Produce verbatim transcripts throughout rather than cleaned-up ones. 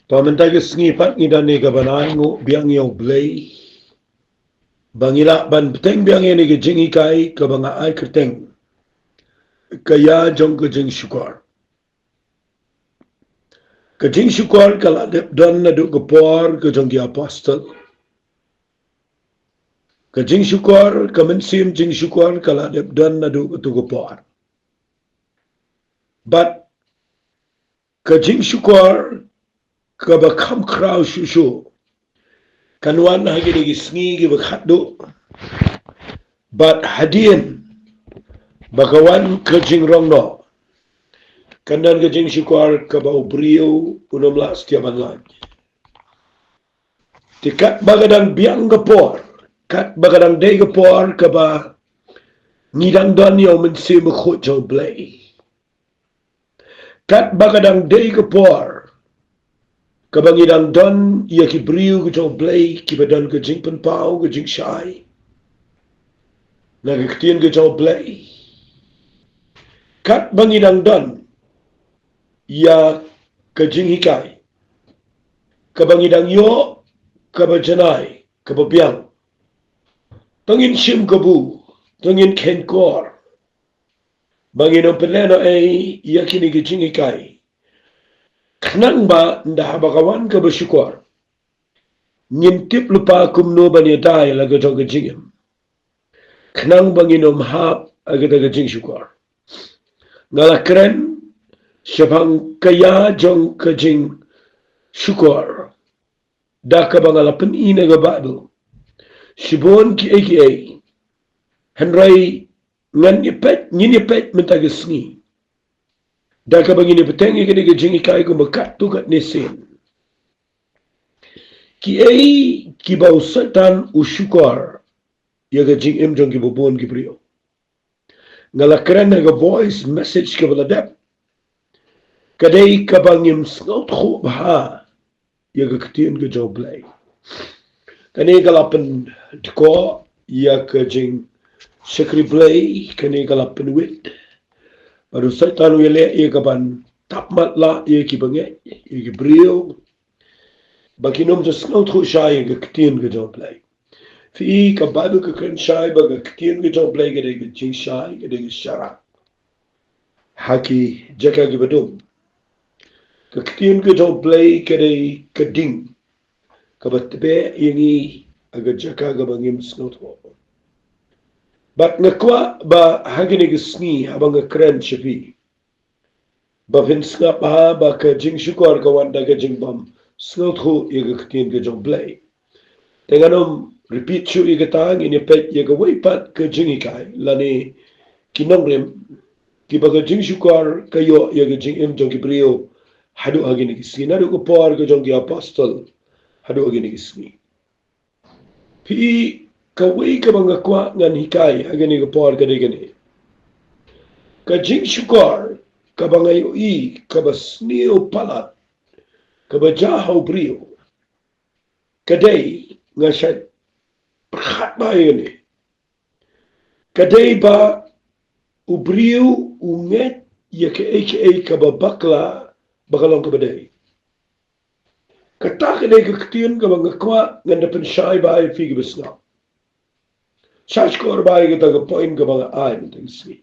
Te mynta ka sngi pat ngi don ïa ka ban ainguh biang ïa U Blei ba ngi lah ban bteng biang ïa kane ka jinghikai kaba nga ai kyrteng, ka ïa jong ka jingshukor. Ka jingshukor ka la dep don naduh ka por ka jong ki apostol. Ka jingshukor, ka mynsiem jingshukor ka la dep don naduh kato ka por. Bad ka jingshukor kaba kham khraw shuh shuh kan wan ha kine ki sngi kiba khatduh. Bad hadien ba ka wan ka jingrong noh, kan don ka jingshukor kaba u briew un ym lah satia ban lait. Te katba ka dang biang ka por, katba ka dang dei ka por kaba ngi dang don ïa U Mynsiem Bakhuid jong U Blei, katba ka dang dei ka por kaba ngi dang don ïa ki briew ka jong U Blei kiba don ka jingpynpaw, ka jingshai na ka ktien ka jong U Blei, katba ngi dang don ïa ka jinghikai kaba ngi dang ïoh kaba janai kaba biang, to ngin shim kabu, to ngin kheiñ kor ba ngin ym pynlehnohei ïa kine ki jinghikai, khnang ba ynda haba ka wan kaba shukor ngin tip lypa kumno ban ïada ïa la ka jong ka jingim, khnang ba ngin ym hap ha kata ka jingshukor. Nga la kren shaphang ka ïa jong ka jingshukor da kaba nga la pyni na ka Baibl shibun kiei kiei. Hynrei ngan ïa peit, ngin ïa peit mynta ka sngi da kaba ngin ïa bteng ïa kane ka jinghikai kumba katto katne sien, kiei kiba u Soitan u shukor ïa ka jingim jong kiba bun ki briew. Nga la kren ha ka voice message kaba la dep, ka dei kaba ngim sngewthuh bha ïa ka ktien ka jong U Blei. Kane ka la pyndkoh ïa ka jingshakri Blei, kane ka la pynwit bad u Soitan u ïaleh ïa ka ban tap matlah ïa ki bangeit, ïa ki briew, ba kin ym ju sngewthuh shai ïa ka ktien ka jong U Blei. Phi i, ka Baibl ka kren shai ba ka ktien ka jong U Blei ka dei ka jingshai, ka dei ka sharak ha ki jaka kiba dum. Ka ktien ka jong U Blei ka dei ka ding kaba tbeh ïa ngi ha ka jaka kaba ngim sngewthuh. Bad nga kwah ba ha kine ki sngi haba nga kren sha phi, ba phin sngap bha ba ka jingshukor ka wan da ka jingbym sngewthuh ïa ka ktien ka jong U Blei. Te ngan ym repeat shuh ïa kata, ngin ïa peit ïa kawei pat ka jinghikai lane ki nongrim kiba ka jingshukor ka ïoh ïa ka jingim jong ki briew haduh ha kine ki sngi, naduh ka por ka jong ki apostol haduh ha kine ki sngi. Phi i, kawei kaba nga kwah ngan hikai ha kane ka por ka dei kane. Ka jingshukor kaba nga ïohi kaba sniew palat kaba jia ha u briew ka dei, nga shait pyrkhat bha ïa kane, ka dei ba u briew u ngeit ïa kaei kaei kaba bakla ba ka long kaba dei. Kata ka dei ka ktien kaba nga kwah ngan da pynshai bha ïa phi kiba sngap. Shah shkor bha ïa kata ka point kaba nga ai mynta ka sngi.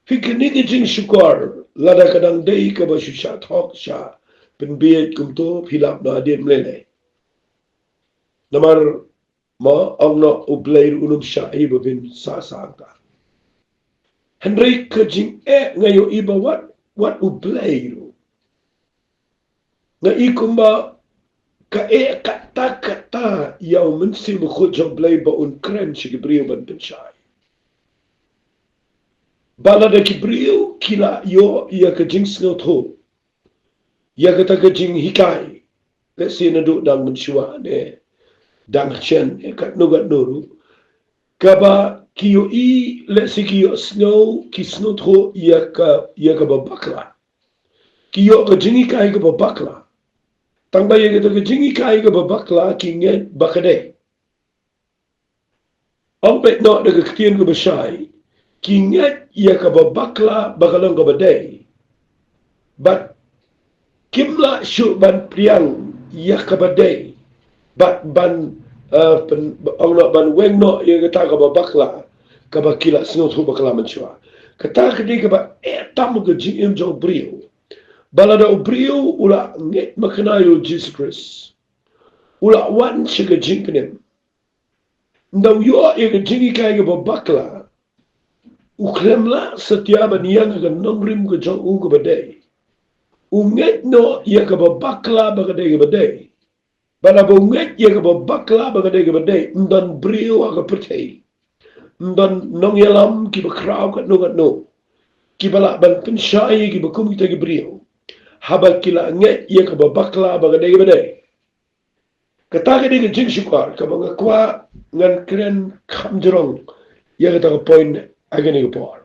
Phi, kane ka jingshukor lada ka dang dei kaba shu shah thok shah pynbieit kumto, phi lap noh hadien mlei lei. Namar ma ong noh U Blei ruh un ym shah hi ba phin sah sah ka. Hynrei ka jingeh nga ïohi ba wat, wat U Blei ruh nga i kumba ka eh katta katta ïa U Mynsiem Bakhuid jong U Blei ba un kren sha ki briew ban pynshai. Ba lada ki briew ki la ïoh ïa ka jingsngewthuh ïa kata ka jinghikai, lehse naduh dang mynshuwa ne dang shen ne katno katno ruh, kaba ki ïohi, lehse ki ïohsngew, ki sngewthuh ïa ka, ïa kaba bakla. Ki ïoh ka jinghikai kaba bakla. Tang ba ïa kata ka jinghikai kaba bakla ki ngeit ba ka dei. Ong beit noh da ka ktien kaba shai, ki ngeit ïa kaba bakla ba ka long kaba dei. Bad kim lah shuh ban pdiang ïa kaba dei, bad ban, eh, pyn-, ong noh, ban weng noh ïa kata kaba bakla, kaba ki la sngewthuh bakla mynshuwa. Kata ka dei kaba eh tam ka jingim jong u briew. Ba lada u briew u la ngeit makna ïa u Jisu Khrist, u la wan sha ka jingpynim, ynda u ïoh ïa ka jinghikai kaba bakla, u khlem lah satia ban ïeng ha ka nongrim ka jong u kaba dei. U ngeit noh ïa kaba bakla ba ka dei kaba dei. Bad haba u ngeit ïa kaba bakla ba ka dei kaba dei, ym don briew ha ka pyrthei, ym don nongïalam kiba khraw katno katno, kiba lah ban pynshai ïa kiba kum kita ki briew, haba ki la ngeit ïa kaba bakla ba ka dei kaba dei. Kata ka dei ka jingshukor kaba nga kwah ngan kren kham jrong ïa kata ka point ha kane ka por.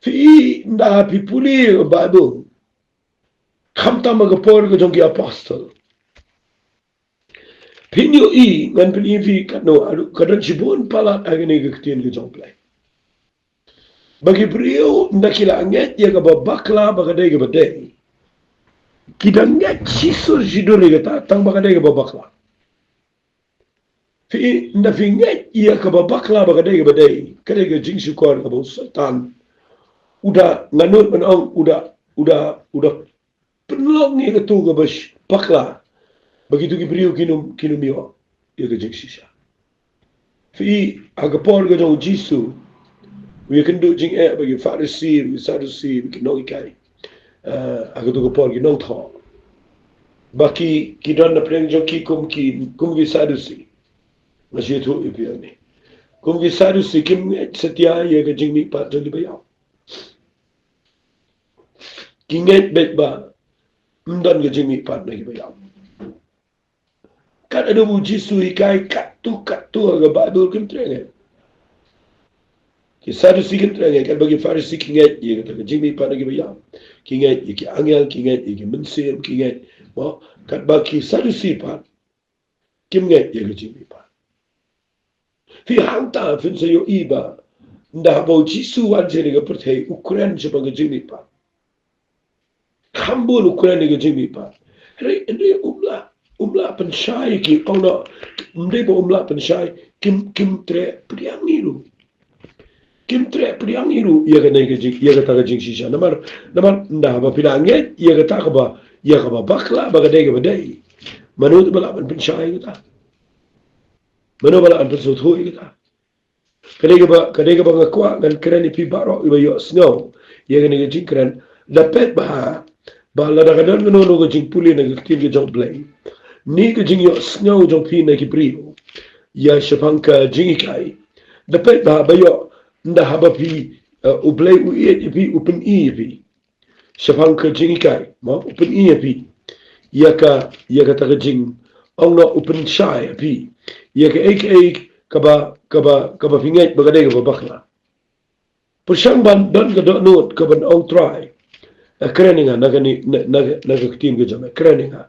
Phi i, ynda phi pule ïa ka Baibl, khamtam ha ka por ka jong ki apostol, phin ïohi, ngan pyni ïa phi katno, ka don shibun palat ha kane ka ktien ka jong U Blei. Ba ki briew ynda ki la ngeit ïa kaba bakla ba ka dei kaba dei, ki dang ngeit shisur shidur ïa kata tang ba ka dei kaba bakla. Phi, ynda phi ngeit ïa kaba bakla ba ka dei kaba dei, ka dei ka jingshukor kaba u Soitan u da, nga nud ban ong, u da, u da, u da pynlong ïa kato kaba sh-, bakla, ba kito ki briew kin ym, kin ym ïoh ïa ka jingshisha. Phi i, ha ka por ka jong u Jisu, u ïakynduh jingeh bad ki Pharisi, ki Sadusi, ki nonghikai, eh, ha kato ka por ki nongthoh. Ba ki, ki don na pdeng jong ki kum ki, kum ki Sadusi. Nga shu ïathuh ïa phi hangne. Kum ki Sadusi kim ngeit satia ïa ka jingmihpat jong ki baïap. Ki ngeit beit ba ym don ka jingmihpat na ki baïap. Katba u Jisu u hikai katto katto ha ka Baibl kim treh ngeit. Ki Sadusi kim treh ngeit, katba ki Pharisi ki ngeit ïa kata ka jingmihpat na ki baïap. Ki ngeit ïa ki angel, ki ngeit ïa ki mynsiem, ki ngeit. Mo, katba ki Sadusi pat kim ngeit ïa ka jingmihpat. Phi, hangta phin sa ïohi ba ynda haba u Jisu u wan sha kane ka pyrthei u kren shaphang ka jingmihpat. Kham bun u kren ïa ka jingmihpat. Hynrei, hynrei um lah, um lah pynshai ki, ong noh, ym dei ba um lah pynshai, kim, kim treh pdiang hi ruh. Kim treh pdiang hi ruh ïa kane ka jing, ïa kata ka jingshisha. Namar, namar ynda haba phi la ngeit ïa kata kaba, ïa kaba bakla ba ka dei kaba dei, mano te ba lah ban pynshai ïa kata? Mano ba lah ban pynsngewthuh ïa kata? Ka dei kaba, ka dei kaba nga kwah ngan kren ïa phi baroh kiba ïohsngew ïa kane ka jingkren. Da peit bha ba lada ka don kano kano ka jingpule na ka ktien ka jong U Blei, ne ka jingïohsngew jong phi na ki briew ïa shaphang ka jinghikai, da peit bha ba ïoh, ynda haba phi, eh, U Blei u ïeit ïa phi, u pyni ïa phi shaphang ka jinghikai, mo, u pyni ïa phi ïa ka, ïa kata ka jing, ong noh, u pynshai ïa phi ïa kaei kaei kaba, kaba, kaba phi ngeit ba ka dei kaba bakla. Pyrshang ban don ka dohnud kaban ong, Trai, eh, kren ïa nga na kane, na, na, na ka ktien ka jong me, kren ïa nga.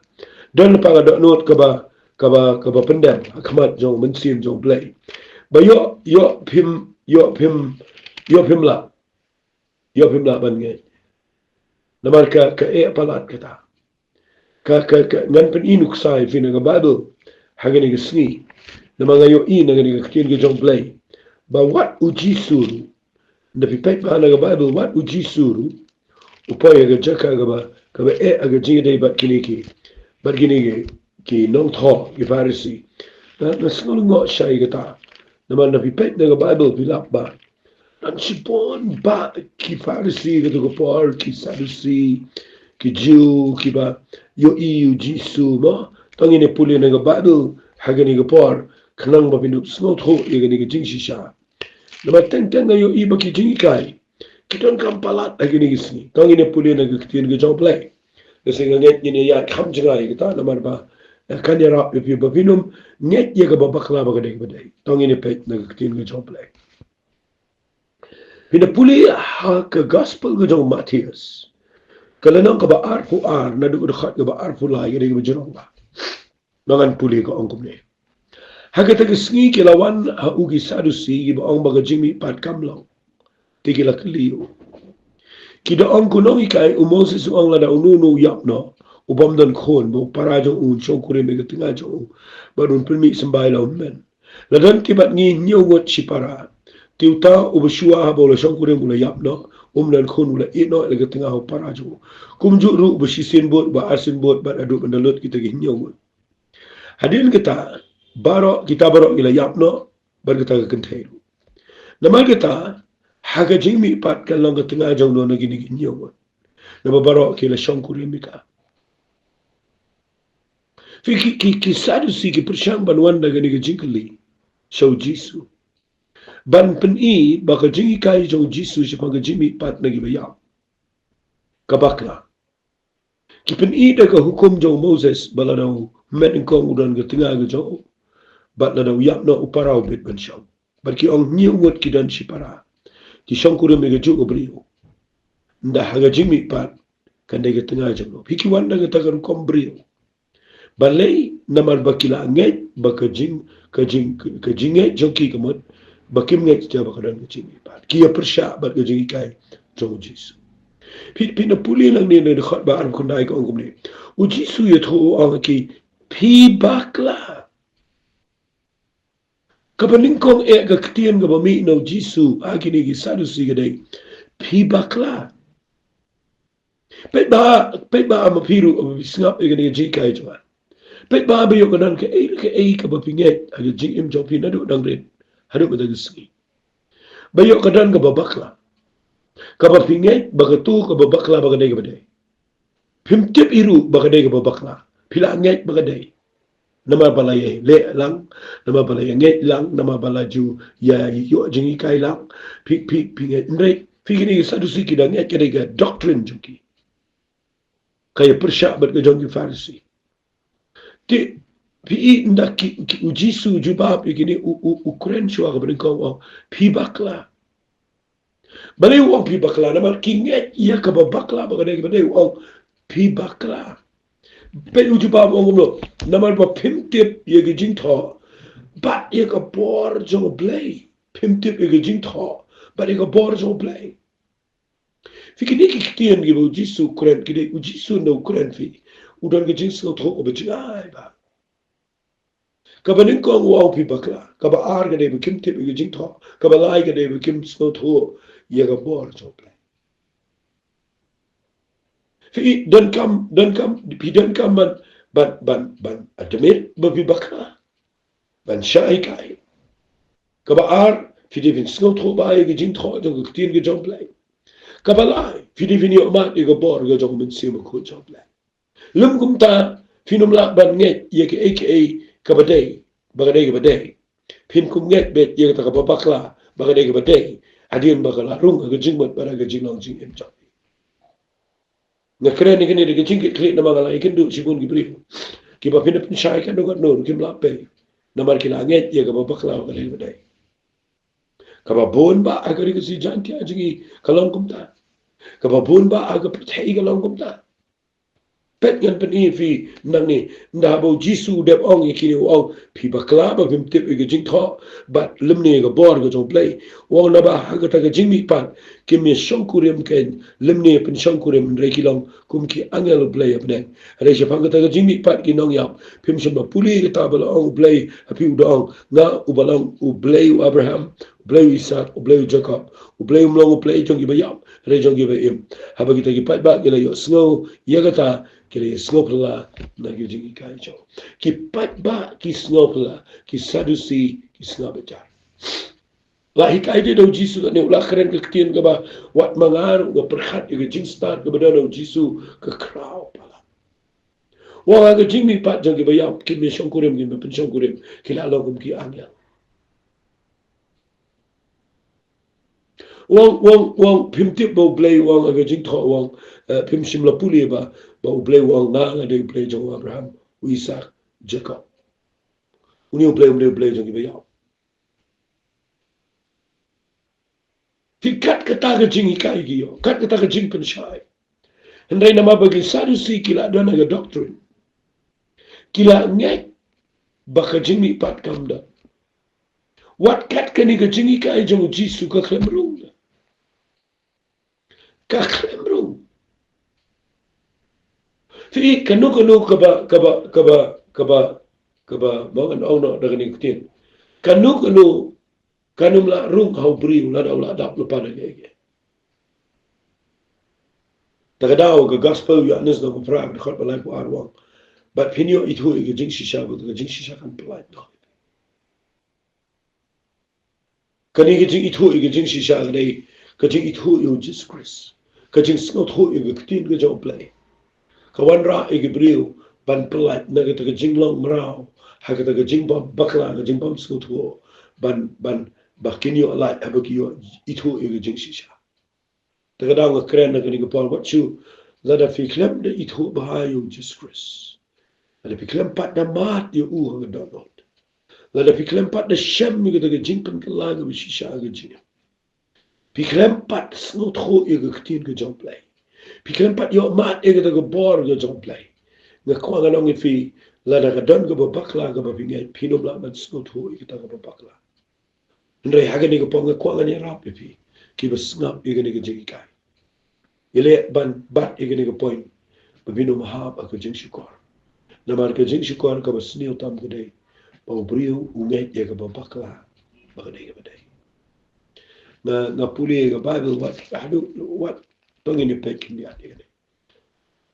Don pat ka dohnud kaba, kaba, kaba pyndem ha khmat jong u Mynsiem jong U Blei. Ba ïoh, ïoh phim, ïoh phim, ïoh phim lah. Ïoh phim lah ban ngeit. Namar ka, ka eh palat kata. Ka, ka, ka, ngan pyni nuksa ïa phi na ka Baibl ha kane ka sngi. Namar nga ïohi na kane ka ktien ka jong U Blei ba wat u Jisu ruh, ynda phi peit bha na ka Baibl, wat u Jisu ruh u poi ha ka jaka kaba, kaba eh ha ka jingïadei bad kine ki, bad kine ki, ki nongthoh, ki Pharisi. Nga, nga sngew lyngngoh shai ïa kata. Namar ynda phi peit na ka Baibl phi lap ba don shibun bah ki Pharisi kato ka por, ki Sadusi, ki Jiw, kiba ïohi ïa u Jisu, mo. To ngin ïa pule na ka Baibl ha kane ka por khnang ba phin ïoh sngewthuh ïa kane ka jingshisha. Namar teng teng nga ïohi ba ki jinghikai ki donkam palat ha kine ki sngi. To ngin ïa pule na ka ktien ka jong U Blei. Ka sngi nga ngeit ngin ïa ïaid kham jngai ïa kata namar ba, eh, kan ïarap ïa phi ba phin ym ngeit ïa kaba bakla ba ka dei kaba dei. To ngin ïa peit na ka ktien ka jong U Blei. Phin ïa pule ha ka Gospel ka jong u Mathaios, ka lynnong kaba arphew ar, naduh ka dkhot kaba arphew lai, ka dei kaba jrong bha. Ba ngan pule, ka ong kumne. Ha kata ka sngi ki la wan ha u ki Sadusi kiba ong ba ka jingmihpat kam long. Te ki la kylli ïa u, Ki da ong, ko nonghikai, u Moses u ong lada uno uno u ïap noh, u bym don khun, ba u para jong u un shongkurim ïa ka tnga jong u, bad un pynmih symbai la u hynmen. La don te bad ngi hynñiew ngut shipara, te uta uba shuwa haba u la shongkurim u la ïap noh, um don khun, u la ïeh noh ïa la ka tnga ha u para jong u. Kumjuh ruh uba shisien bud, uba arsien bud, bad haduh ban da lut kita ki hynñiew ngut. Hadien kata, baroh, kita baroh ngi la ïap noh, bad kata ka kynthei ruh. Namar kata, ha ka jingmihpat kan long ka tnga jong no na kine ki hynñiew ngut. Naba baroh ki la shongkurim ïa ka. Phi, ki, ki, ki Sadusi ki pyrshang ban wan da kane ka jingkylli sha u Jisu, ban pyni ba ka jinghikai jong u Jisu shaphang ka jingmihpat na kiba ïap ka bakla. Ki pyni da ka hukum jong u Moses ba lada u met nyngkong u don ka tnga ka jong u, bad lada u ïap noh u para u bit ban shong. Bad ki ong hynñiew ngut ki don shipara, ki shongkurim ïa kajuh ka briew. Ynda ha ka jingmihpat kan dei ka tnga jong no. Phi, ki wan da kata ka rukom briew. Balei? Namar ba ki la ngeit ba ka jing, ka jing, ka jingngeit jong ki ka mut ba kim ngeit shuh ba ka don ka jingmihpat. Ki ïa pyrshah bad ka jinghikai jong u Jisu. Phi, phin da pule nangne na dkhot ba arphew khyndai, ka ong kumne: U Jisu u ïathuh, u ong ha ki, phi bakla. Kaba nyngkong eh ka ktien kaba mih na u Jisu ha kine ki Sadusi ka dei, phi bakla. Peit bha, peit bha ma phi ruh ba phi sngap ïa kane ka jinghikai jong nga. Peit bha, ba ïoh ka don kaei kaei kaba phi ngeit ha ka jingim jong phi naduh nangrit haduh mynta ka sngi, ba ïoh ka don kaba bakla, kaba phi ngeit ba kato kaba bakla ba ka dei kaba dei. Phim tip hi ruh ba ka dei kaba bakla. Phi la ngeit ba ka dei. Namar ba la ïa leh lang, namar ba la ïa ngeit lang, namar ba la ju ïa ïoh jinghikai lang. Phi, phi, phi ngeit, hynrei phi, kine ki Sadusi ki da ngeit ka dei ka doctrine jong ki, ka ïa pyrshah bad ka jong ki Pharisi. Te phi i ynda ki, ki, u Jisu u jubab ïa kine, u, u, u kren shuwa kaba nyngkong, u ong, phi bakla. Balei u ong phi bakla? Namar ki ngeit ïa kaba bakla ba ka dei kaba dei, u ong phi bakla. Peit u jubab, u ong kumno? Namar ba phim tip ïa ka jingthoh bad ïa ka bor jong U Blei. Phim tip ïa ka jingthoh bad ïa ka bor jong U Blei. Phi, kine ki ktien kiba u Jisu u kren, kine u Jisu ynda u kren, phi, u don ka jingsngewthuh kaba jngai bha. Kaba nyngkong u ong phi bakla. Kaba ar ka dei ba kim tip ïa ka jingthoh. Kaba lai ka dei ba kim sngewthuh ïa ka bor jong U Blei. Phi donkam, donkam, phi donkam ban, ban, ban, ban admit ba phi bakla, ban shah hikai. Kaba ar, phi dei ban sngewthuh bha ïa ka jingthoh jong ka ktien ka jong U Blei. Kaba lai, phi dei ban ïoh mad ïa ka bor ka jong U Mynsiem Bakhuid jong U Blei. Lym kumta, phin ym lah ban ngeit ïa kaei kaei kaba dei ba ka dei kaba dei. Phin kum ngeit beit ïa kata kaba bakla ba ka dei kaba dei, hadien ba ka la rung ha ka jingmut bad ha ka jinglong jingim jong phi. Nga kren ïa kane da ka jingkitkhlieh namar nga la ïakynduh shibun ki briew kiba phin da pynshai katno katno ruh kim lah pei, namar ki la ngeit ïa kaba bakla ba ka dei kaba dei. Kaba bun bah ha ka ri Khasi Jaiñtia jong ngi ka long kumta. Kaba bun bah ha ka pyrthei ka long kumta. Peit, ngan pyni ïa phi nangne, ynda haba u Jisu u dep ong ïa kine, u ong phi bakla ba phim tip ïa ka jingthoh bad lymne ïa ka bor ka jong U Blei. U ong naba ha kata ka jingmihpat kim ïa shongkurim kein, lymne pynshongkurim, hynrei ki long kum ki angel U Blei ha bneng. Hynrei shaphang kata ka jingmihpat ki nongïap, phim shym la pule ïa kata ba la ong U Blei ha phi, u da ong, nga uba long U Blei u Abraham, U Blei u Isaak, U Blei u Jakob, U Blei um long U Blei jong kiba ïap, hynrei jong kiba im. Haba kita ki paidbah ki la ïohsngew ïa kata, ki la ïohsngew phylla na ki jinghikai jong ki paidbah, ki sngew phylla, ki Sadusi ki sngap bha. La hikai te da u Jisu kane, u la kren ka ktien kaba wat ma nga ruh nga pyrkhat ïa ka jingstad kaba don ha u Jisu ka khraw palat. U ong ha ka jingmihpat jong kiba ïap, kim ïa shongkurim, kim ïa pynshongkurim, ki la long kum ki angel. U ong, u ong, u ong phim tip ba U Blei, u ong ha ka jingthoh, u ong, eh, phim shym la pule ba, ba U Blei u ong nga nga dei U Blei jong u Abraham, u Isaak, Jakob. Une U Blei um dei U Blei jong kiba ïap. Phi, kat kata ka jinghikai ki ïoh, kat kata ka jingpynshai. Hynrei namar ba ki Sadusi ki la don ha ka doctrine, ki la ngeit ba ka jingmihpat kam don. Wat kat kane ka jinghikai jong u Jisu ka khlem rung. Ka khlem rung. Phi, kano kano kaba, kaba, kaba, kaba, kaba, mo ngan ong noh da kane ka ktien. Kano kano, kan ym lah rung ha u briew lada u la dap lypa da kaei kaei. Ta ka daw ka gospel u Ïoannis lynnong ba phra, dkhot ba laiphew ar u ong: Bad phin ïoh ithuh ïa ka jingshisha, bad ka jingshisha kan pyllait noh. Kane ka jingithuh ïa ka jingshisha ka dei ka jingithuh ïa u Jisu Khrist. Ka jingsngewthuh ïa ka ktien ka jong U Blei. Ka wanrah ïa ki briew ban pyllait na kata ka jinglong mraw ha kata ka jingbym bakla, ka jingbym sngewthuh, ban, ban, ba kin ïoh lait haba ki ïoh ithuh ïa ka jingshisha. Ta ka daw nga kren na kane ka por, wat shu, lada phi khlem da ithuh bha ïa u Jisu Khrist, lada phi khlem pat da mad ïa u ha ka dohnud, lada phi khlem pat da shem ïa kata ka jingpynkylla kaba shisha ha ka jingim, phi khlem pat sngewthuh ïa ka ktien ka jong U Blei, phi khlem pat ïoh mad ïa kata ka bor ka jong U Blei, nga kwah ngan ong ïa phi, lada ka don kaba bakla kaba phi ngeit, phin ym lah ban sngewthuh ïa kata kaba bakla. Hynrei ha kane ka por nga kwah ngan ïarap ïa phi kiba sngap ïa kane ka jinghikai. Ïaleh ban bat ïa kane ka point ba phin ym hap ha ka jingshukor. Namar ka jingshukor kaba sniew tam ka dei ba u briew u ngeit ïa kaba bakla ba ka dei kaba dei. Nga, nga pule ïa ka Baibl wat haduh wat, to ngin ïa peit khyndiat ïa kane.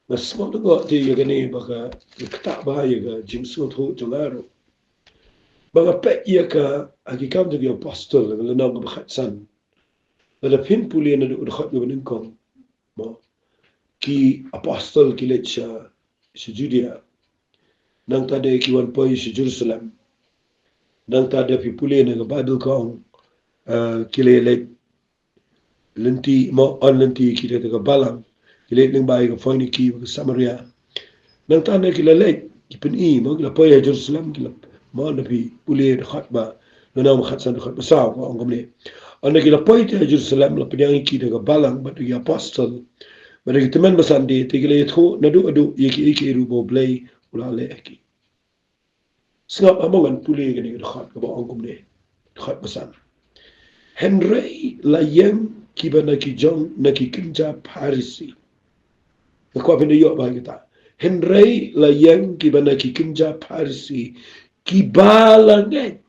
Nga sngewthuh te ïa kane ba ka, ka ktah bha ïa ka jingsngewthuh jong nga ruh. Ba nga peit ïa ka ha Ki Kam jong ki Apostol, lynnong kaba khatsan. Lada phin pule naduh dkhot kaba nyngkong, mo, ki apostol ki leit sha, sha Judia. Nangta de ki wan poi sha Jerusalem. Nangta de phi pule na ka Baibl ka ong, eh, ki la leit lynti, mo, yn lynti ki da ka balang, ki leit lyngba ïa ka Phoiniki bad ka Samaria. Nangta na ki la leit, ki pyni, mo, ki la poi ha Jerusalem, ki la, mo, na phi pule dkhot ba, lynnong ba khatsan dkhot ba saw, ka ong kumne. Ynda ki la poi te ha Jerusalem, la pdiang ïa ki da ka balang bad ki apostol bad ki tymmen basan de, te ki la ïathuh naduh haduh ïa kiei kiei ruh ba U Blei u la leh ha ki. Sngap ha mo, ngan pule kane ka dkhot kaba ong kumne. Dkhot ba san. Hynrei la ïeng kiba na ki jong, na ki kynja Pharisi. Nga kwah phin da ïoh bha kata. Hynrei la ïeng kiba na ki kynja Pharisi kiba la ngeit.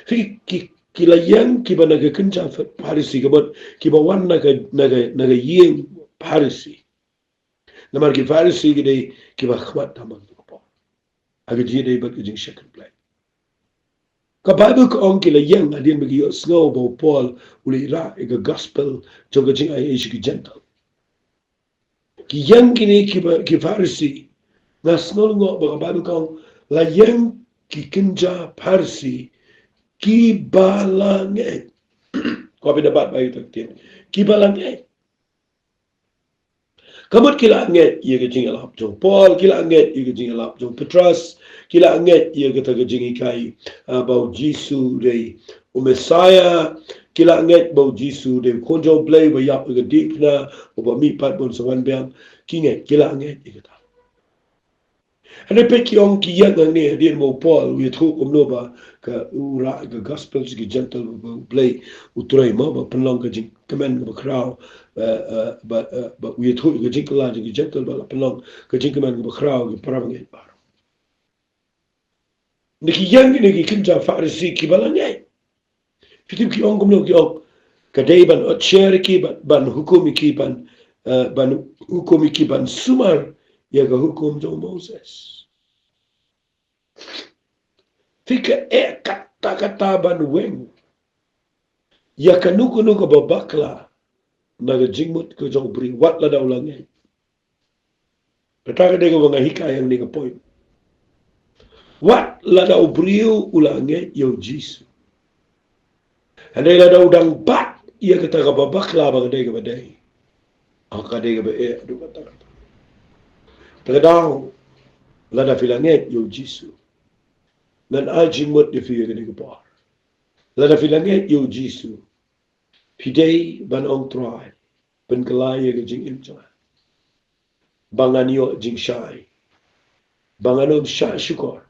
Ki, ki, ki la ïeng kiba na ki kynja Pharisi, ka mut kiba wan na ka, na ka, na ka ïing Pharisi. Namar ki Pharisi ki dei kiba khmat tam ha kata ka por. Ha ka jingïadei bad ka jingshakri Blei. Ka Baibl ka ong ki la ïeng hadien ba ki ïohsngew ba u Paul u la ïarah ïa ka gospel jong ka jingai ei sha ki Jentil. Ki ïeng kine kiba, ki Pharisi. Nga sngew lyngngoh ba ka Baibl ka ong la ïeng ki kynja Pharisi kiba la ngeit. Kwah phin da bat bha ïa kata ka ktien. Kiba la ngeit. Ka mut ki la ngeit ïa ka jingïalap jong u Paul, ki la ngeit ïa ka jingïalap jong u Petros, ki la ngeit ïa kata ka jinghikai, ah, ba u Jisu u dei u Messaïah, ki la ngeit ba u Jisu u dei u Khun jong u Blei, uba ïap ha ka diengphna, uba mihpat ban sa wan biang. Ki ngeit, ki la ngeit ïa kata. Hynrei peit ki ong ki ïeng hangne hadien ba u Paul u ïathuh kumno ba ka, u rah ka gospel sha ki Jentil, ba u Blei u trei mo ba pynlong ka jingkmen kaba khraw, eh, eh, ba, eh, ba u ïathuh ka jingkylla jong ki Jentil ba la pynlong ka jingkmen kaba khraw ki para bangeit baroh. Nda ki ïeng kine ki kynja Pharisi kiba la ngeit. Phi tip ki ong kumno ki ong? Ka dei ban ot sher ïa ki, ban, ban hukum ïa ki, ban, eh, ban hukum ïa ki, ban sumar ïa ka hukum jong u Moses. Phi, ka eh katta katta ban weng ïa kano kano kaba bakla na ka jingmut ka jong u briew wat lada u la ngeit. Kata ka dei kaba nga hikai hangne ka point. Wat lada u briew u la ngeit ïa u Jisu, hynrei lada u dang bat ïa kata kaba bakla ba ka dei kaba dei, ha ka dei kaba eh haduh katta katta. Ta ka daw, lada phi la ngeit ïa u Jisu, ngan ai jingmut ïa phi ïa kane ka por. Lada phi la ngeit ïa u Jisu, phi dei ban ong, Trai, pynkylla ïa ka jingim jong nga ba ngan ïoh jingshai, ba ngan ym shah shukor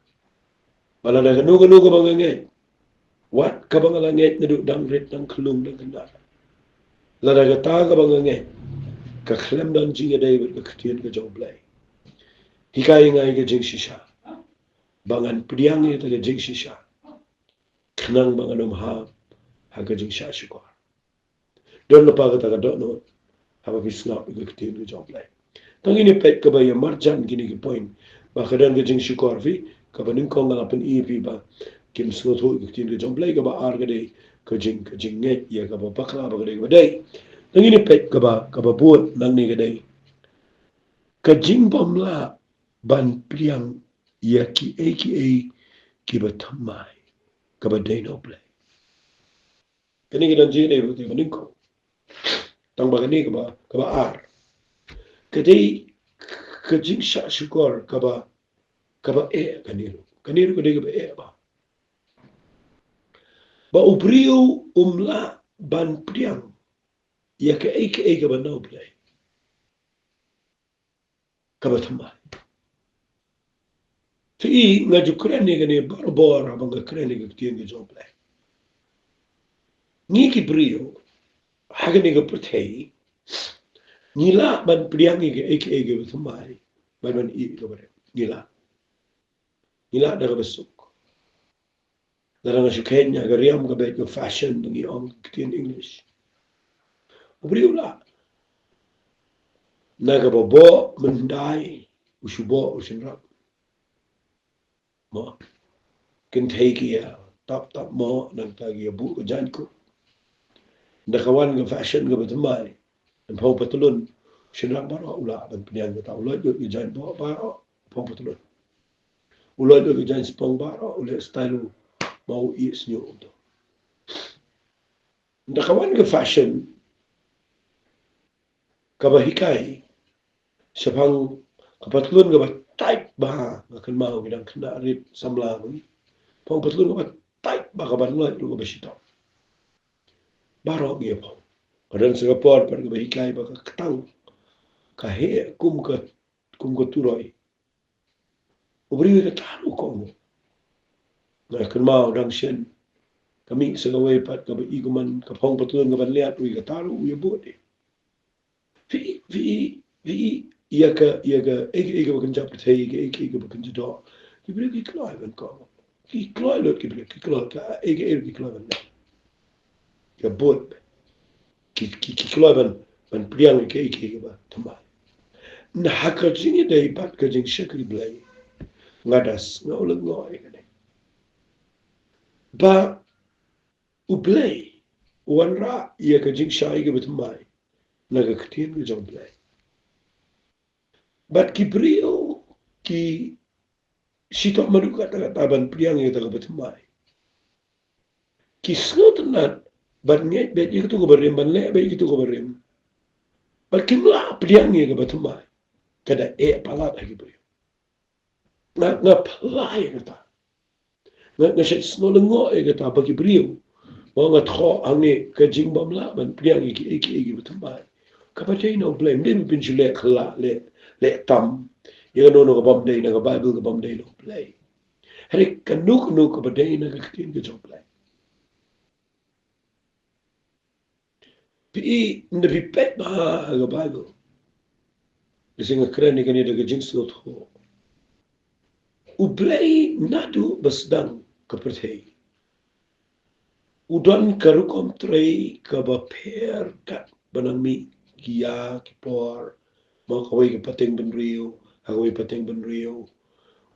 ba lada kano kano kaba nga ngeit, wat kaba nga la ngeit naduh dang rit, dang khlung, dang khyndai, Lada kata kaba nga ngeit ka khlem don jingïadei bad ka ktien ka jong U Blei, hikai ïa nga ïa ka jingshisha ba ngan pdiang ïa kata ka jingshisha, khnang ba ngan ym hap ha ka jingshah shukor. Don lypa kata ka dohnud haba phi sngap ïa ka ktien ka jong U Blei. Tang ine peit kaba ïa marjan kine ki point ba ka don ka jingshukor, phi, kaba nyngkong nga la pyni ïa phi ba kim sngewthuh ïa ka ktien ka jong U Blei. Kaba ar ka dei ka jing, ka jingngeit ïa kaba bakla ba ka dei kaba dei. Tang ine peit kaba, kaba bud nangne ka dei ka jingbymlah ban pdiang ïa kiei kiei kiba thymmai kaba dei na U Blei. Kane ka don jingïadei bad kaba nyngkong. Tang ba kane kaba, kaba ar ka dei ka jingshah shukor kaba, kaba eh. Kane ruh, kane ruh ka dei kaba eh ba, ba u briew um lah ban pdiang ïa kaei kaei kaba na U Blei kaba thymmai. Te nga ju kren ïa kane barabor haba nga kren ïa ka ktien ka jong U Blei. Ngi ki briew ha kane ka pyrthei ngi lah ban pdiang ïa kaei kaei kaba thymmai bad ban ïeh ïa kaba rit. Ngi lah. Ngi lah da kaba suk. Lada nga shu kheiñ ha ka riam ka beit ka fashion ba ngi ong ka ktien English, u briew u lah na kaba boh myndai u shu boh u shynrang. Mo, kynthei ki ïa tap tap mo, nangta ki ïa buh ka jaiñkup. Nda ka wan ka fashion kaba thymmai, nda phong patlun, u shynrang baroh u lah ban pdiang kata, u loit lut ka jaiñ boh baroh, phong patlun. U loit lut ka jaiñ spong baroh, u leh style u ma u ïeh sniew u to. Nda ka wan ka fashion kaba hikai shaphang ka patlun kaba tight bha, nga kynmaw ngi dang khynnah rit samla mo, phong patlun kaba tight bha, kaba loit ruh kaba shitom. Baroh ngi ïa phong. Ka don sa ka por pat kaba hikai ba ka ktang ka heh kum ka, kum ka turoi. U briew ïa kata ruh u kohnguh. Nga kynmaw dang shen ka mih sa kawei pat kaba i kumne ka phong patlun kaba liat, u ïa kata ruh u ïa bud. Phi, phi, phi ïa ka, ïa ka, ïa ka, ïa kaba kynja pyrthei, ïa ka, ïa ka, ïa kaba kynja doh. Ki briew ki kloi ban kohnguh. Ki kloi lut ki briew, ki kloi ka, ïa ka, ïa ka, ki kloi ban leh. Ka bud. Ki, ki, ki kloi ban, ban pdiang ïa ka, ïa ka, ïa kaba thymmai. Na ha ka jingïadei bad ka jingshakri Blei, nga da sngew lyngngoh ïa kane. Ba U Blei u wanrah ïa ka jingshai kaba thymmai na ka ktien ka jong U Blei. Bad ki briew ki shitom haduh katta katta ban pdiang ïa kata kaba thymmai. Ki sngewtynnat ban ngeit beit ïa kito kiba rim, ban leh beit ïa kito kiba rim. Bad kim lah pdiang ïa kaba thymmai. Ka da eh palat ha ki briew. Nga, nga pynlait ïa kata. Nga, nga shait sngew lyngngoh ïa kata ba ki briew. Ba nga thoh hangne ka jingbymlah ban pdiang ïa kiei kiei kiba thymmai kaba dei na U Blei. Ym dei ban pynshlur leh khlad, leh, leh tam ïa kano kano kabym dei na ka Baibl, kabym dei na U Blei. Hynrei kano kano kaba dei na ka ktien ka jong U Blei. Phi i, nda phi peit bha ha ka Baibl, lehse nga kren ïa kane da ka jingsngewthuh. U Blei naduh ba sdang ka pyrthei u don ka rukom trei kaba pher katba nang mih ki ïa ki por, mo, kawei ka pateng bynriew ha kawei pateng bynriew.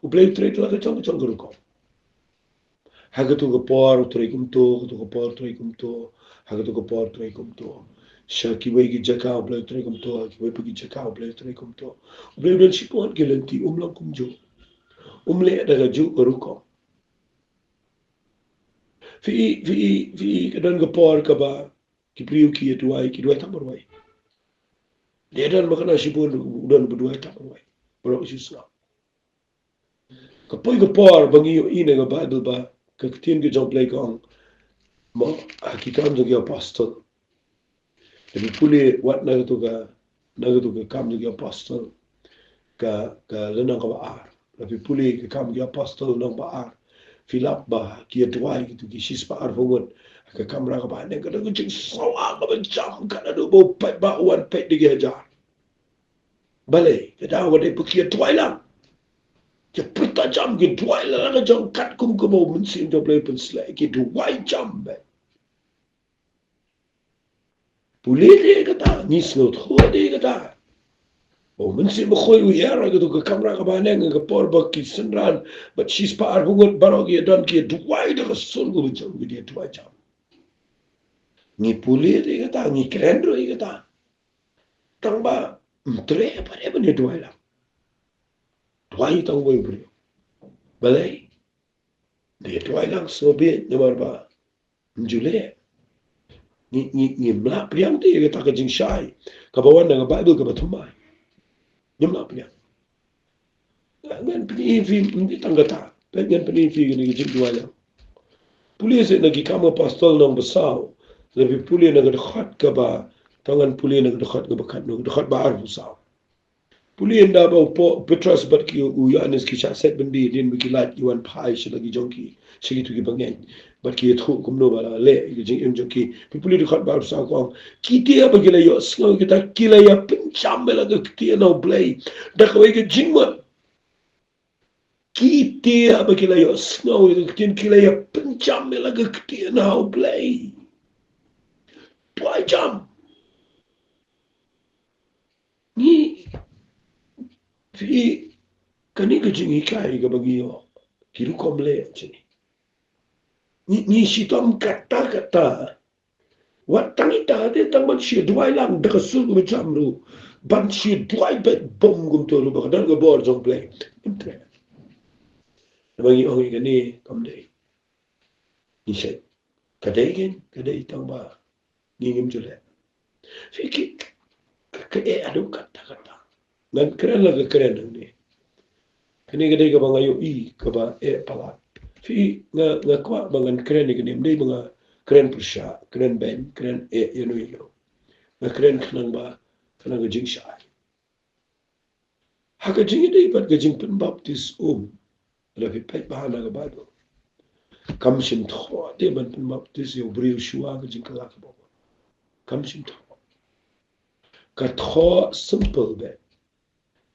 U Blei u trei da la ka jong ka jong ka rukom. Ha katu ka por u trei kumto, katu ka por u trei kumto, ha katu ka por u trei kumto. Sha kiwei ki jaka U Blei u trei kumto, ha kiwei pat ki jaka U Blei u trei kumto. U Blei u don shibun ki lynti, um long kumjuh. Um leh da kajuh ka rukom. Phi i, phi i, phi i, ka don ka por kaba ki briew ki ïa duwai, ki duwai tang marwei. Lehse don ba kane shibun u don ba duwai tang marwei. Baroh ki shu sngap. Ka poi ka por ba ngi ïohi na ka Baibl ba ka ktien ka jong U Blei ka ong, mo, ha ki Kam jong ki Apostol. Lada phi pule wat na katu ka, na katu ka Kam jong ki Apostol, ka, ka lynnong kaba ar. Lada phi pule ka Kam jong ki Apostol lynnong ba ar, phi lap ba ki ïa duwai kitu ki shispah arphew ngut ha ka kamra kaba haneng ka don ka jingsawa kaba jam, ka la dei ba u paidbah u wan peit da ki hajar. Balei? Ka dei ba dei ba ki ïa duwai lang. Ki ïa pyrta jam, ki duwai lang la ka jong katkum kaba u Mynsiem jong U Blei u pynsleh, ki duwai jam beit. Pule te kata, ngi sngewthuh te kata. U Mynsiem Bakhuid u ïarap ïa kato ka kamra kaba haneng, ka por ba ki synran bad shispah arphew ngut baroh ki ïa don, ki ïa duwai da ka sur kaba jam, ki ïa duwai jam. Ngi pule te kata, ngi kren ruh ïa kata. Tang ba ym treh pat ïa ban ïa duwai lang. Duwai tang uwei u briew. Balei? Ïa duwai lang sngewbha namar ba ym ju leh. Ngi, ngi, ngim lah pdiang te ïa kata ka jingshai kaba wan na ka Baibl kaba thymmai. Ngim lah pdiang. Ngan pyni ïa phi, ym dei tang kata. Peit, ngan pyni ïa phi kane ka jingduwai lang. Pule seh na Ki Kam Apostol lynnong ba saw. Lada phi pule na ka dkhot kaba, to ngan pule na ka dkhot kaba khatno, dkhot ba arphew saw. Pule ynda ba u Pau-, Petros bad ki, u Ïoannis ki shah set byndi, hadien ba ki lait ki wan phai sha la ki jong ki, sha kito ki bangeit. Bad ki ïathuh kumno ba la leh ïa ka jingim jong ki. Phi pule dkhot ba arphew saw, ka ong, ki tieng ba ki la ïohsngew ïa kata, ki la ïa pynjam ïa la ka ktien ha U Blei da kawei ka jingmut. Ki tieng ba ki la ïohsngew ïa ka ktien, ki la ïa pynjam ïa la ka ktien ha U Blei. Duwai jam. Ngi, phi, kane ka jinghikai kaba ngi ïoh, ki rukom leh jong ngi. Ngi, ngi shitom katta katta. Wat tang ita te tang ban shu duwai lang da ka sur kaba jam ruh. Ban shu duwai beit bom kumto ruh ba ka don ka bor jong U Blei. Ym treh. Namar ngi ong ïa kane kam dei. Ngi shet. Ka dei kein, ka dei tang ba ngi ngim ju leh. Phi, ki, ka, ka eh haduh katta katta. Ngan kren la ka kren hangne. Kane ka dei kaba nga ïohi kaba eh palat. Phi, nga, nga kwah ba ngan kren ïa kane, ym dei ba nga kren pyrshah, kren beiñ, kren eh ïano ïano. Nga kren khnang ba, khnang ka jingshai. Ha ka jingïadei bad ka jingpynbaptis um, lada phi peit bha na ka Baibl, kam shym thoh de ban pynbaptis ïa u briew shuwa ka jingkylla kaba mut. Kam shym thoh. Ka thoh simple beit.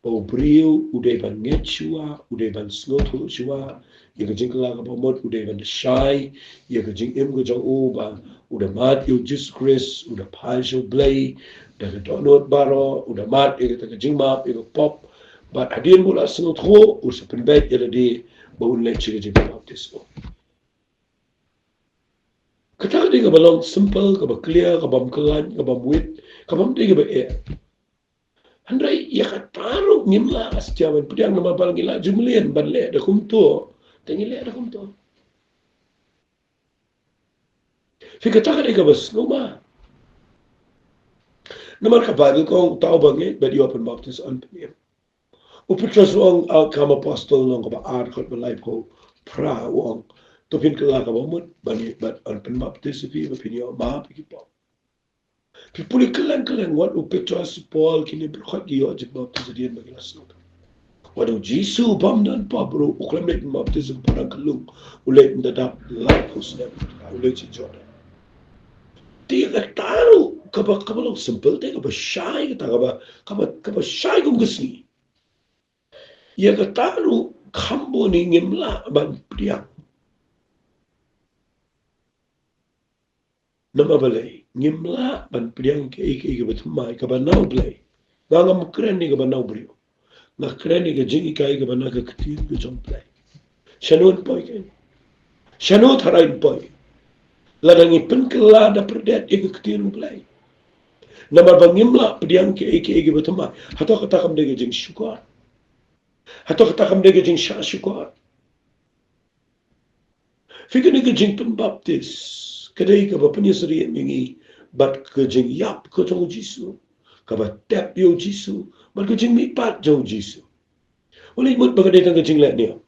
Ba u briew u dei ban ngeit shuwa, u dei ban sngewthuh shuwa ïa ka jingkylla kaba mut, u dei ban da shai ïa ka jingim ka jong u ba u da mad ïa u Jisu Khrist, u da phai sha U Blei da ka dohnud baroh, u da mad ïa kata ka jingmap ïa ka pop. Bad hadien ba u la sngewthuh, u sa pynbeit ïa lade ba un leit sha ka jingbaptis. Kata ka dei kaba long simple, kaba clear, kaba ym kyllain, kaba ym wit, kaba ym dei kaba eh. Hynrei ïa kata ruh ngim lah shisha ban pdiang namar ba ngi la ju mlien ban leh da kumto. Te ngi leh da kumto. Phi, kata ka dei kaba sngewma. Namar ka Baibl ka ong uta uba ngeit bad ïoh pynbaptis yn pynïap. U Petros u ong ha Ki Kam Apostol lynnong kaba ar dkhot ba laiphew phra u ong, to phin kylla kaba mut ban ïeit bad yn pynbaptis ïa phi ba phin ïoh map ïa ki pop. Phi pule kylleng kylleng, wat u Petros, u Paul, kine baroh ki ïoh jingbaptis hadien ba ki la sngewthuh. Wat u Jisu bym don pop ruh u khlem leit baptis, u pynbaptis ka lung, u leit, ynda dap laiphew snem u leit sha Jordan. Te kata ruh kaba, kaba long simple te kaba shai, kata kaba, kaba, kaba shai kum ka sngi. Ïa kata ruh kham bun ngi ngim lah ban pdiang. Namar balei? Ngim lah ban pdiang kaei kaei kaba thymmai kaba na U Blei. Nga ngam kren ïa kaba na u briew. Nga kren ïa ka jinghikai kaba na ka ktien ka jong U Blei. Shano yn poi kein? Shano tharai yn poi? Lada ngi pynkylla da pyrdet ïa ka ktien U Blei. Namar ba ngim lah pdiang kaei kaei kaba thymmai. Hato kata kam dei ka jingshukor? Hato kata kam dei ka jingshah shukor? Phi, kane ka jingpynbaptis ka dei kaba pynïasyriem ïa ngi bad ka jingïap ka jong u Jisu, kaba tep ïa u Jisu, bad ka jingmihpat jong u Jisu. U leit mut ba ka dei tang ka jingleh niam.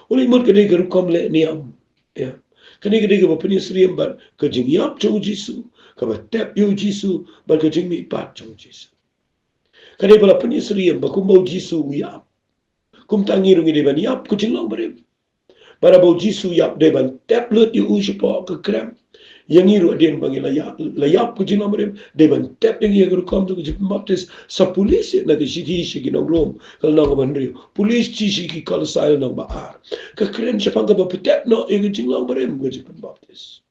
U leit mut ka dei ka rukom leh niam. Ïa. Kane ka dei kaba pynïasyriem bad ka jingïap jong u Jisu, kaba tep ïa u Jisu, bad ka jingmihpat jong u Jisu. Ka dei ba la pynïasyriem ba kumba u Jisu u ïap, kumta ngi ruh ngi dei ban ïap, ka jinglong barim. Bad haba u Jisu u ïap, dei ban tep lut ïa u shapoh ka krem. Ïa ngi ruh hadien ba ngi la ïap, la ïap ka jinglong barim, dei ban tep ïa ngi ïa ka rukom jong ka jingpynbaptis. Sa pulit sha na ka shithi sha ki nong Rom, ka lynnong kaba hynriew. Pulit sha ki Kolosai lynnong ba ar. Ka kren shaphang kaba pyntep noh ïa ka jinglong barim ka jingpynbaptis.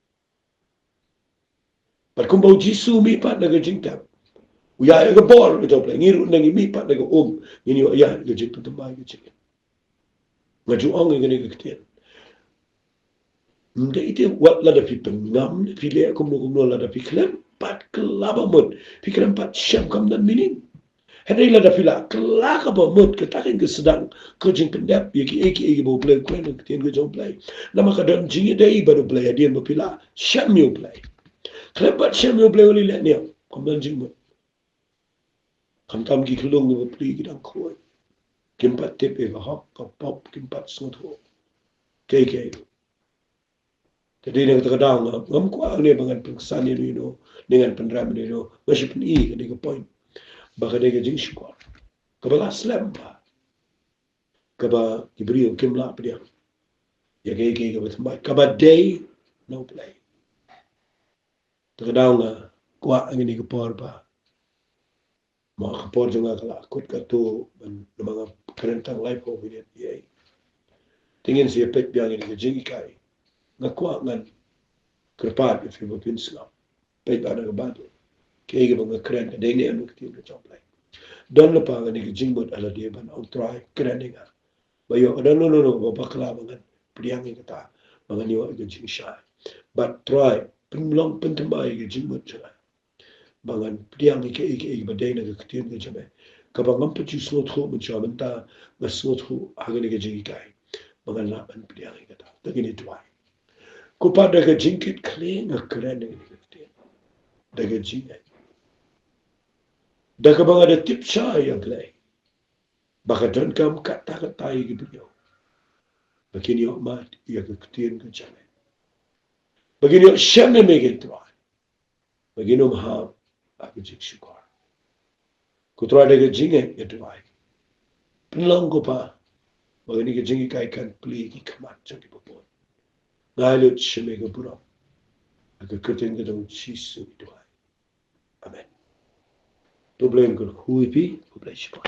Bad kumba u Jisu u mihpat na ka jingtep, u ïaid ïa ka bor ka jong U Blei. Ngi ruh ngi mihpat na ka um, ngin ïoh ïaid ïa ka jingpynthymmai ka jingim. Nga ju ong ïa kane ka ktien. Ym dei te wat lada phi pynngam ne phi leh kumno kumno, lada phi khlem pat kylla ba mut, phi khlem pat shem kam don meaning. Hynrei lada phi la kylla ka ba mut, kata kein ka sdang ka jingpyndep ïa kiei kiei kiba U Blei u kren ha ka ktien ka jong U Blei. Namar ka don jingïadei bad U Blei hadien ba phi la shem ïa U Blei. Khlem pat shem ïa U Blei, u leh ne em, kam don jingmut. Khamtam ki khyllung kiba pli ki dang khuid. Kim pat tip ïa ka hok ka pop, kim pat sngewthuh. Kiei kiei ruh. Te dei na kata ka daw nga, ngam kwah ne ba ngan pynksan ïano ïano, ne ngan pynrem ïano ïano, nga shu pyni kane ka point. Ba ka dei ka jingshukor kaba la slem bha, kaba ki briew kim lah pdiang ïa kaei kaei kaba thymmai, kaba dei na U Blei. Te ka daw nga kwah ha kane ka por ba ma ka por jong nga ka la kut katto ban, namar nga kren tang laiphew minit ïa. Te ngin sa ïa peit biang ïa ka jinghikai. Nga kwah ngan kyrpad ïa phi ba phin sngap. Peit ba na ka Baibl, kaei kaba nga kren ka dei ne em ka ktien ka jong U Blei. Don lypa kane ka jingmut ha lade ban ong, Trai, kren ïa nga. Ba ïoh ka don no no no ba bakla ba ngan pdiang ïa kata, ba ngan ïoh ïa ka jingshai. Bad Trai, pynlong pynthymmai ïa ka jingmut jong nga, ba ngan pdiang ïa kaei kaei ba dei na ka ktien ka jong me. Kaba ngam pat ju sngewthuh mynshuwa, mynta nga sngewthuh ha kane ka jinghikai ba ngan lah ban pdiang ïa kata. To ngin ïa duwai. Ko Pa, da ka jingkit khlieh nga kren ïa kane ka ktien da ka jingngeit, da kaba nga da tip shai ïa U Blei ba ka donkam katta katta ïa ki briew ba kin ïoh mad ïa ka ktien ka jong me, ba kin ïoh shem ïa me, ko Trai, ba kin ym hap ha ka jingshukor. Ko Trai, da ka jingngeit nga duwai, pynlong, ko Pa, ba kane ka jinghikai kan plie ki khmat jong kiba bun. Nga ai lut sha me ka burom ha ka kyrteng ka jong U Jisu nga duwai. Amen. To U Blei un kyrkhu ïa phi, khublei shibun.